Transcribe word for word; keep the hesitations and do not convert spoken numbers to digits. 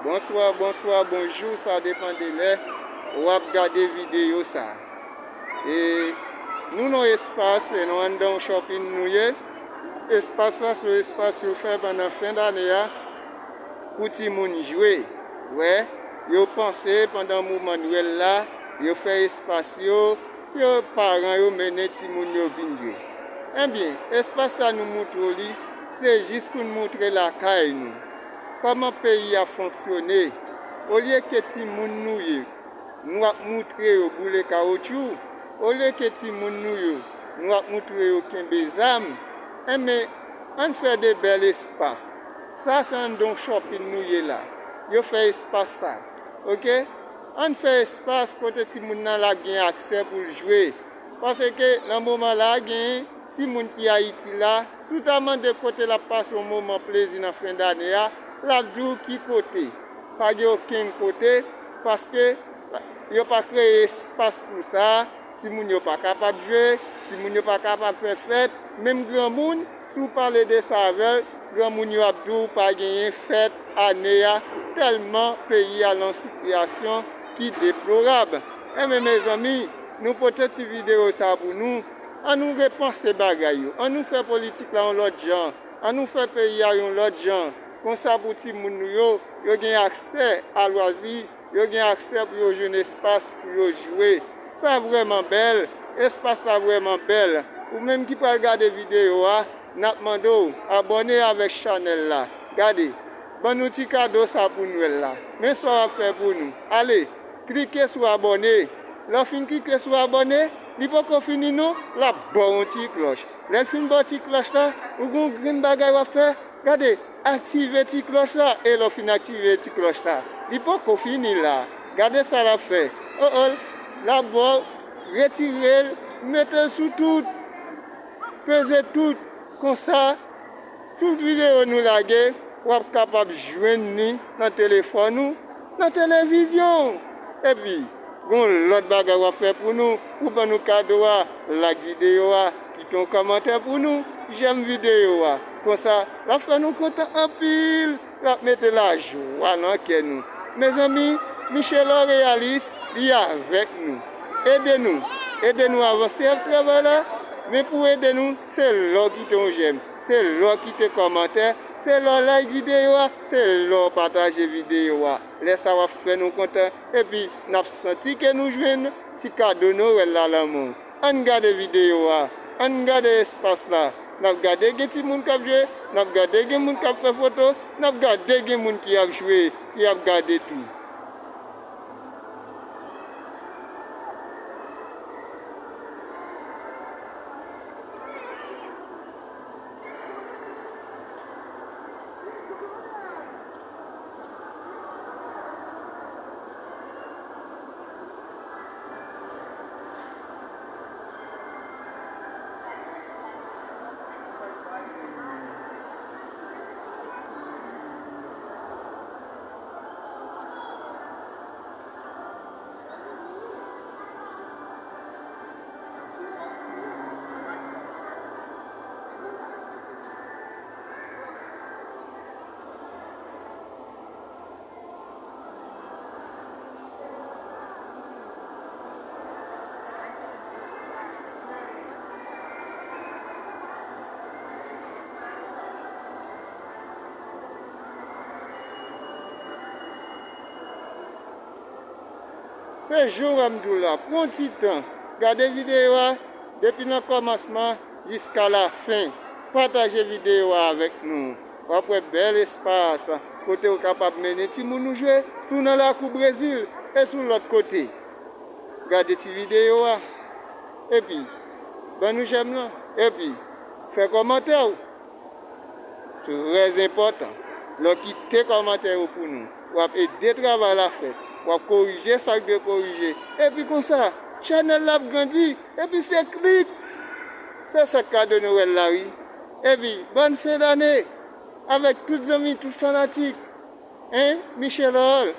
Bonswa, bonswa, bonjou, sa depann de lè w ap gade videyo sa. E nou nan espas, e nou anndan yon shopping nou ye. Espas la se yon espas yo fè pandan fen dane a pou timoun jwe. Wè, yo panse pandan moman Nwèl la, yo fè espas yo, yo paran yo mennen timoun yo vin jwe. Ebyen, espas la nou moutre w li, se jis pou n moutre lakay nou. Kòman peyi a fonksyone? Olye ke timoun nou ye, nou ap moutre yo boule kawotchou, olye ke timoun nou yo, nou ap moutre yo kenbe zam, enben, ann fè de bèl espas. Sa se anndan yon shopping nou ye la. Yo fè espas sa. Oke? Ann fè espas kote timoun nan l ap gen aksè pou l jwe. Paske nan moman la, gen timoun ki Ayiti la, si w ta mande kote l ap pase yon moman plezi nan fen dane a, l ap di w ki kote. Pa gen okenn kote, paske yo pa kreye espas pou sa. Timoun yo pa kapab jwe, timoun yo pa kapab fè fèt, menm granmoun, si w pale de sa avè l, granmoun yo ap di w pa genyen fèt ane a, tèlman peyi a nan sitiyasyon ki deplorab. Enben, mezanmi, nou pote ti videyo sa pou nou. Ann nou repanse bagay yo. Ann nou fè politik la yon lòt jan. Ann nou fè peyi a yon lòt jan. Konsa pou timoun nou yo, yo gen aksè a lwazi, yo gen aksè pou yo jwenn espas pou yo jwe. Sa vrèman bèl. Espas la vrèman bèl. Ou menm ki pral gade videyo a, n ap mande w abòne avèk chanèl la. Gade, ban nou ti kado sa pou Nwèl la. Men sa w ap fè pou nou. Ale, klike sou abòne. Lè w fin klike sou abòne, li poko fini non, l ap ba w yon ti klòch. Lè l fin ba w ti klòch la, ou gen yon grenn bagay w ap fè. Gade, aktive ti klòch la. E lè w fin aktive ti klòch la, li poko fini la. Gade sa l ap fè. Oh, oh, l ap ba w, retire l, mete l sou tout. Peze tout. Konsa, tout videyo nou lage, w ap kapab jwenn li nan telefòn ou, nan televizyon w. Epi, gen yon lòt bagay w ap fè pou nou, pou ban nou kado a, like videyo a, kite yon kòmantè pou nou, jèm videyo a. Konsa, l ap fè nou kontan anpil, l ap mete lajwa nan kè nou. Mezanmi, Michel Or Realis, li avèk nou. Ede nou, ede nou avanse ak travay la, men pou ede nou, se lè w kite yon jèm, se lè w kite kòmantè, se lè w like videyo a, se lè w pataje videyo a. Lè sa w ap fè nou kontan, epi n ap santi ke nou jwenn ti kado Nwèl la nan men w. Ann gade videyo a, ann gade espas la. N ap gade gen timoun k ap jwe, n ap gade gen moun k ap fè foto, n ap gade gen moun ki ap jwe, ki ap gade tou. Se jan m di w la, pran ti tan, gade videyo a depi nan kòmansman jiska lafen. Pataje videyo a avèk nou. W ap wè bèl espas kote w kapab mennen timoun ou jwe, si w nan lakou Brezil e sou lòt kote. Gade ti videyo a, epi ban nou jèm lan, epi fè kòmantè w. Trè enpòtan. Lè w kite kòmantè yo pou nou, w ap ede travay la fèt. W ap korije sa k dwe korije. Epi konsa, chanèl la ap grandi. Epi se klik. Se sa k kado Nwèl la, wi. Epi, bòn fen dane avèk tout zanmi, tout fanatik. Hein? Michel Or,